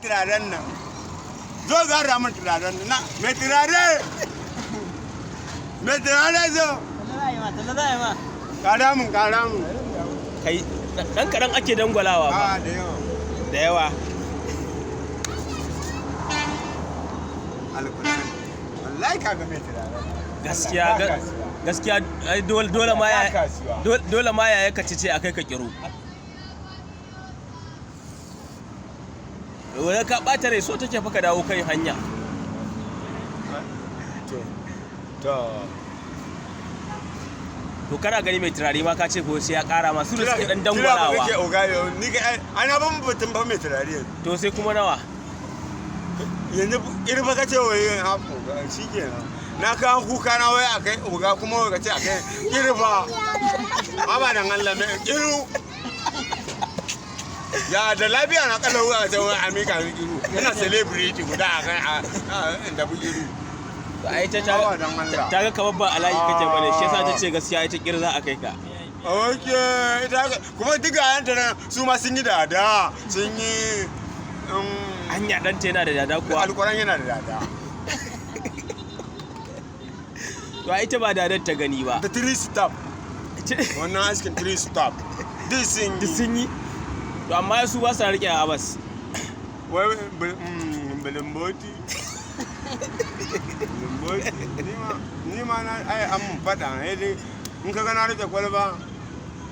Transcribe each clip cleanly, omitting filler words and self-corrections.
Turaren nan, zo gara min turaren nan. Mai turare, mai turare, zo. Kara mun, kara mun. Kai dan kaɗan ake dangwalawa ba? A, da yawa. Da yawa. Alkur'an, wallahi kaga mai turaren. Gaskiya, gaskiya ai dole, dole ma ya dole ma ya ka ce akai ka kiro. Wani ka ɓata rai, so take fa ka dawo kan hanya. To. To, kana gani mai turare ma ka ce ko sai ya ƙara ma, su da suke dan dangwalawa. Kake oga yau ni ga ana ban batun fa mai turare yanzu. To, sai kuma nawa? Yanzu irba ka ce wai ha oga, shikenan, na kawo kuka na wai akai oga, kuma wai ka ce akai irba. Haba dan Allah, mai kiru ya da lafiya na kalau a ce wai a mika ni kiru, yana celebrity guda a kai a inda bu kiru. To, ai ta Haba dan Allah. ta ga kamar ba a layi kake bane, shi yasa ta ce gaskiya ita kir za a kai ka. Ok, ita haka kuma duka yanta nan su ma sun yi dada, sun yi Hanya ɗanta yana da dada kuwa? Alkuran yana da dada. To, ai ita ba dadar ta gani ba. Da three step, wannan askin three step duk sun Duk yi. sun yi. To, amma su ba sa riƙe abas. Wai bilimboti, bilimboti, ni ma na ai an mun faɗa, sai dai in ka ga na rike kwalba,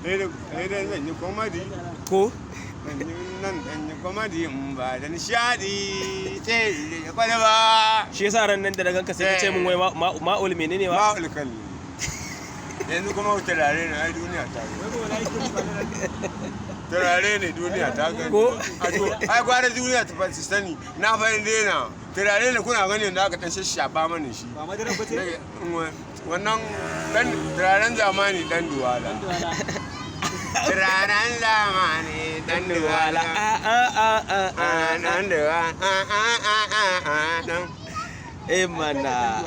sai dai zan yi comedy. Ko? Zan yi nan dan yi comedy in ba da nishaɗi sai in rike kwalba. Shi yasa ran nan da na ganka sai ka ce min wai ma'ul menene ma? Ma'ul kalli. Yanzu kuma turare ne, ai duniya ta gani. Turare ne duniya ta gani. Ko? A to, ai gwara duniya ta su sani na fa daina. Turare ne kuna gani yadda aka dan shashafa mani shi. Ba madara ba ce? Wannan dan turaren zamani dan duwala. Turaren zamani dan Wala duwala. a a a a a. Dan duwala. A a a a a dan. Eh mana.